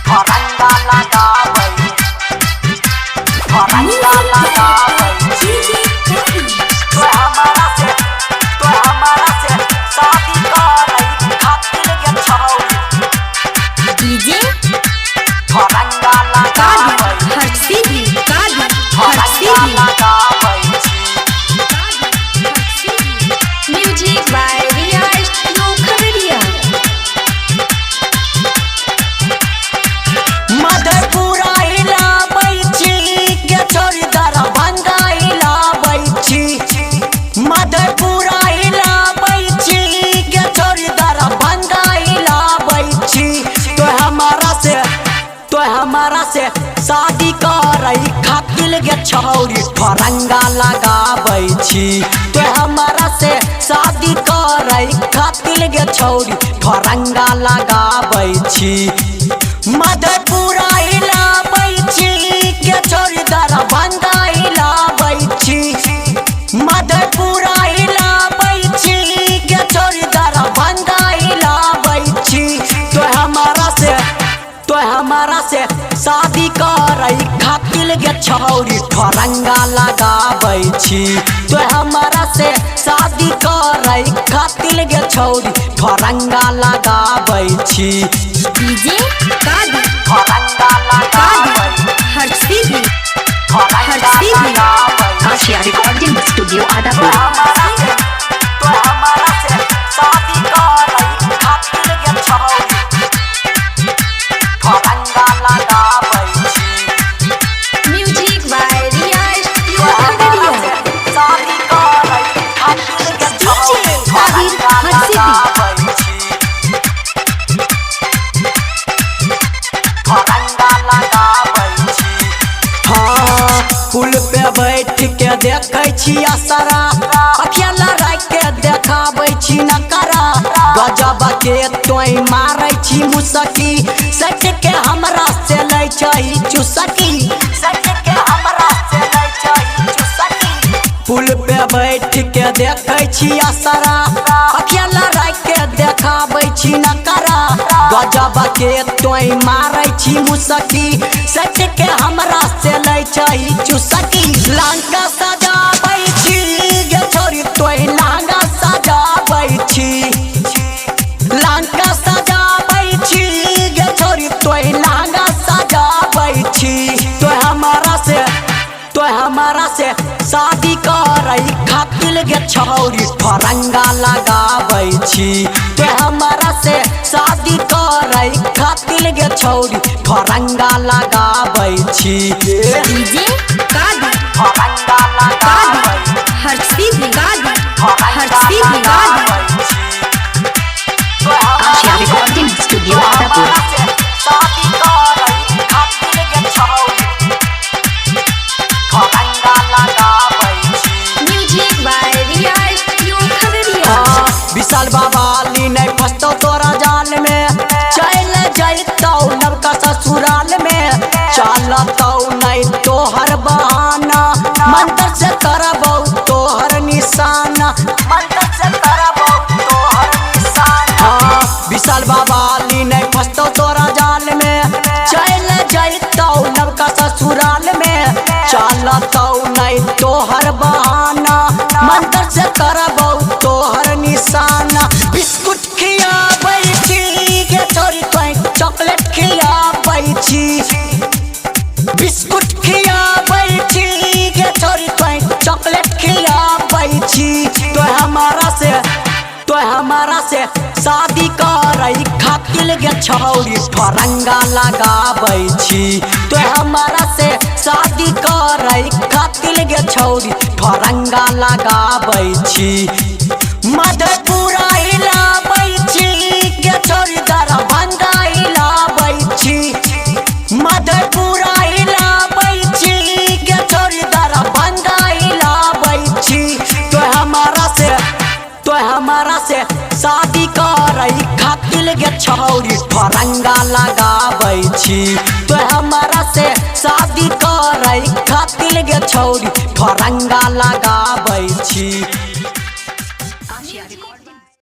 फरंगा लगाबै, फरंगा लगाबै छी। तोय हमारा से, तोय हमारा से शादी करै खातिर गे छौरी। डीजे फरंगा कादर लगाबै, हरसिद्धि, कादर फरंगा हरसिद्धि। लगाबै छी। Music by Riya studio Khagaria. Madhepura हिलाबै छी गे छोरी, दरभंगा हिलाबै छी। मधेपुरा हिलाबै छी गे छोरी, दरभंगा हिलाबै छी। तोय हमारा से, तोय हमारा से शादी करै खातिर गे छौरी, फरंगा लगाबै छी। तोय हमारा से शादी करै खातिर गे छौरी, फरंगा लगाबै छी। मधेपुरा हिलाबै छी गे छोरी, दरभंगा हिलाबै छी। मधेपुरा हिलाबै छी गे छोरी, दरभंगा हिलाबै छी। तोय हमारा से, तोय हमारा से शादी करै खातिर गे छौरी, फरंगा लगाबै छी। तोय हमारा से शादी करै खातिर गे छौरी, फरंगा लगाबै छी। डीजे कादर, फरंगा कादर लगाबै, हरसिद्धि, फरंगा हरसिद्धि। लगाबै। आशिया रिकॉर्डिंग स्टूडियो तोय आदापुर। हमारा से, तोय हमारा से शादी करै खातिर गे छौरी, फरंगा लगाबै छी। Music by Riya studio तोय हमारा खगड़िया। से शादी करै खातिर गे छौरी, ताहिर फरंगा हरसिद्धि। लगाबै छी। फरंगा लगाबै छी। हाँ, पुल पे बैठ के देखै छी असरा, अखिया लड़ाई के देखाबै छी नकरा। गजब के तोय मारै छी मुसकी, सट के हमरा से लै छै चुसकी, सट के हमरा से लै छै चुसकी। पुल पे बैठ के देखै छी असरा, अखिया लड़ाई के देखाबै छी नकरा। गजब के तोय मारै छी मुसकी, सट के हमरा से लै छै चुसकी। लंका सजाबै छी गे छोरी, तोय लहंगा सजाबै छी। लंका सजाबै छी गे छोरी, तोय लहंगा सजाबै छी। तोय हमारा से, तोय हमारा से शादी करै खातिर गे छौरी, फरंगा लगाबै छी। तोय हमारा से शादी करै खातिर गे छौरी, फरंगा लगाबै छी। डीजे कादर, फरंगा कादर लगाबै, हरसिद्धि, कादर फरंगा हरसिद्धि, कादर। लगाबै छी। तोय हमारा आशिया रिकॉर्डिंग स्टूडियो आदापुर। शादी करै खातिर गे छौरी, फरंगा लगाबै छी। Music by Riya studio Khagaria. हाँ, विशाल बाबा ली नहीं फसतौ तोरा जाल में, चल जैतौ नवका ससुराल में। चलतौ नहीं तोहर बहाना, मंत्र से करबौ तोहर निशाना, मंत्र से करबौ तोहर निशाना। हाँ, विशाल बाबा ली नहीं फसतौ तोरा जाल में, चल जैतौ नवका ससुराल में। चलतौ नहीं तोहर बहाना, मंत्र से करबौ तोहर निशाना। बिस्कुट खियाबै छी गे छोरी, तोय चॉकलेट खियाबै छी। बिस्कुट खियाबै छी गे छोरी, तोय चॉकलेट खियाबै छी। तोय हमारा से, तोय हमारा से शादी करै खातिर गे छौरी, फरंगा लगाबै छी। तोय हमारा से शादी करै खातिर गे छौरी, फरंगा लगाबै छी। मधेपुरा हिलाबै छी गे छोरी, दरभंगा हिलाबै छी। मधेपुरा हिलाबै छी गे छोरी, दरभंगा हिलाबै छी। तोय हमारा से, तोय हमारा से शादी करै खातिर गे छौरी, फरंगा लगाबै छी। तोय हमारा से शादी करै खातिर गे छौरी, फरंगा लगाबै छी।